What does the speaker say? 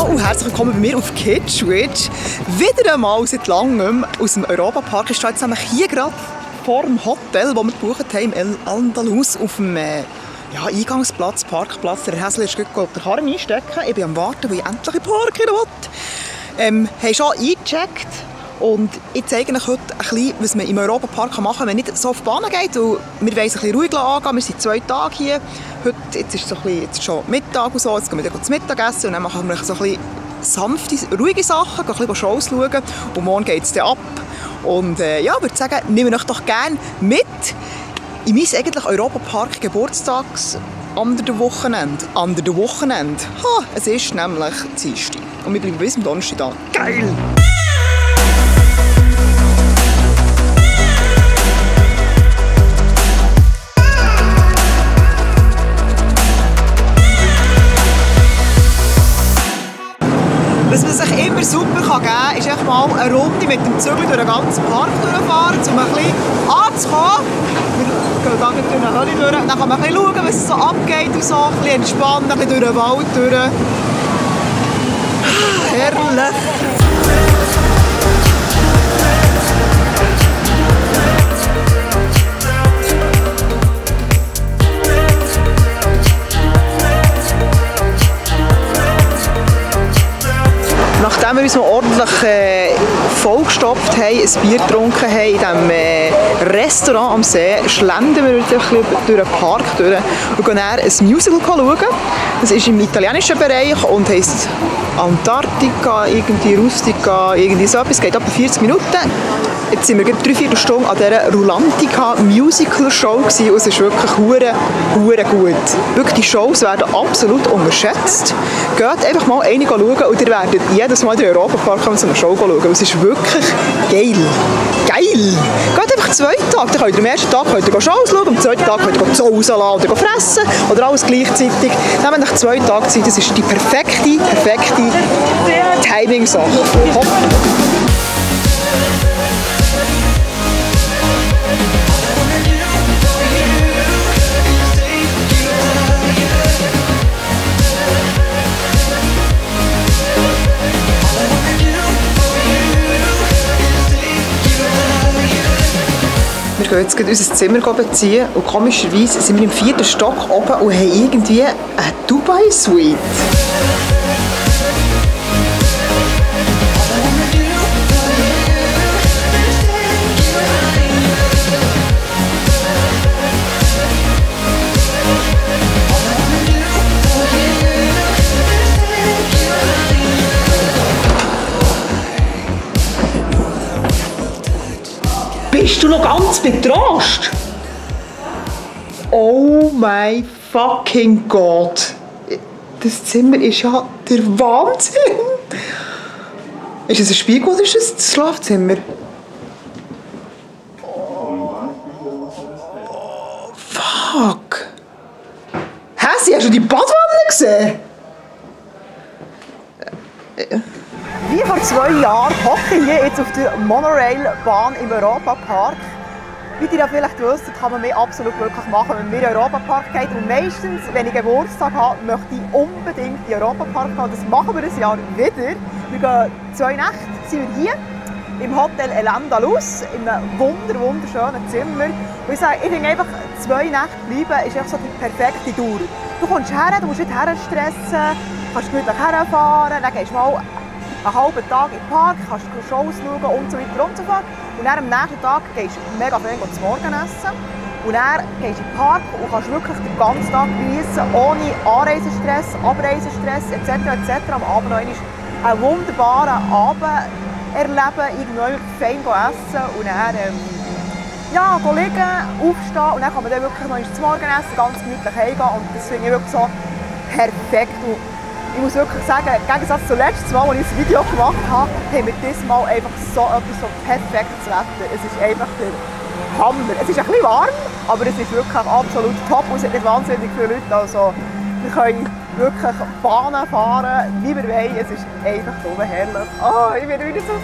und herzlich willkommen bei mir auf Kitschwitch. Wieder einmal seit langem aus dem Europapark. Ich stehe jetzt nämlich hier gerade vor dem Hotel, das wir gebucht haben, im El Andalus, auf dem Eingangsplatz, Parkplatz. Der Häsli ist gut den Karren einstecken. Ich bin am Warten, weil ich endlich in den Park will. Haben schon eingecheckt. Und ich zeige euch heute ein bisschen, was man im Europapark machen kann, wenn man nicht so auf die Bahn geht. Und wir wollen es ein bisschen ruhig angehen. Wir sind 2 Tage hier. Jetzt ist es schon Mittag und so. Jetzt gehen wir dann zum Mittagessen und dann machen wir so ein bisschen sanfte, ruhige Sachen, gehen ein bisschen Shows schauen. Und morgen geht es dann ab. Und ich würde sagen, nehmen wir euch doch gerne mit in mein eigentlich Europapark-Geburtstags an der Wochenende. Es ist nämlich Dienstag. Und wir bleiben bis zum Donnerstag da. Geil! Was man sich immer super geben kann, ist mal eine Runde mit dem Zügel durch den ganzen Park durchfahren, um ein bisschen anzukommen. Wir gehen hier durch eine Höhle durch, dann kann man ein bisschen schauen, was so abgeht und so, ein bisschen entspannen, ein bisschen durch den Wald durch. Herrlich! Nachdem wir uns ordentlich vollgestopft haben, ein Bier getrunken haben in diesem Restaurant am See, schlendern wir ein bisschen durch den Park durch und gehen dann ein Musical schauen. Das ist im italienischen Bereich und heisst Antarktika, irgendwie Rustica, irgendwie so etwas. Es geht etwa 40 Minuten. Jetzt sind wir gerade 3/4 Stunden an dieser Rulantica Musical Show gewesen, und es ist wirklich hure gut. Wirklich, die Shows werden absolut unterschätzt. Geht einfach mal eine schauen und ihr werdet jedes Mal in den Europapark so eine Show schauen. Es ist wirklich geil. Geil! Geht einfach 2 Tage. Dann könnt ihr am ersten Tag Shows schauen, am zweiten Tag könnt ihr zu Hause lassen oder fressen oder alles gleichzeitig. Dann haben wir nach 2 Tagen Zeit. Das ist die perfekte Timing-Sache. Wir gehen jetzt unser Zimmer beziehen und komischerweise sind wir im 4. Stock oben und haben irgendwie eine Dubai-Suite. Bist du noch ganz betrost? Oh mein fucking Gott! Das Zimmer ist ja der Wahnsinn! Ist es ein Spiegel oder ist es das Schlafzimmer? Oh, fuck! Hä, Sie hast schon die Badwanne gesehen? Wie vor 2 Jahren hocke ich hier jetzt auf der Monorail-Bahn im Europapark. Wie ihr ja vielleicht wisst, kann man mich absolut glücklich machen, wenn man in den Europapark geht. Und meistens, wenn ich Geburtstag habe, möchte ich unbedingt in den Europapark gehen. Das machen wir dieses Jahr wieder. Wir gehen 2 Nächte sind wir hier im Hotel El Andalus, in einem wunderschönen Zimmer. Und ich sage, ich finde einfach, 2 Nächte bleiben ist einfach so die perfekte Tour. Du kommst her, du musst nicht herstressen, kannst gemütlich herfahren, dann gehst du mal einen halben Tag im Park, kannst du Shows schauen und so weiter und so fort. Und dann am nächsten Tag gehst du mega viel zum Morgen essen. Und dann gehst du in den Park und kannst wirklich den ganzen Tag genießen, ohne Anreisestress, Abreisestress etc. Am Abend noch einen wunderbaren Abend erleben, irgendwo fein essen und dann liegen, aufstehen und dann kann man dann wirklich noch zum Morgenessen ganz gemütlich heimgehen. Und das finde ich wirklich so perfekt. Und ich muss wirklich sagen, im Gegensatz zum letzten Mal, als ich das Video gemacht habe, haben wir dieses Mal einfach so etwas so perfektes Wetter. Es ist einfach der Hammer. Es ist ein bisschen warm, aber es ist wirklich absolut top und es hat nicht wahnsinnig viele Leute. Also, wir können wirklich Bahnen fahren, wie wir wollen. Es ist einfach so herrlich. Oh, ich bin wieder so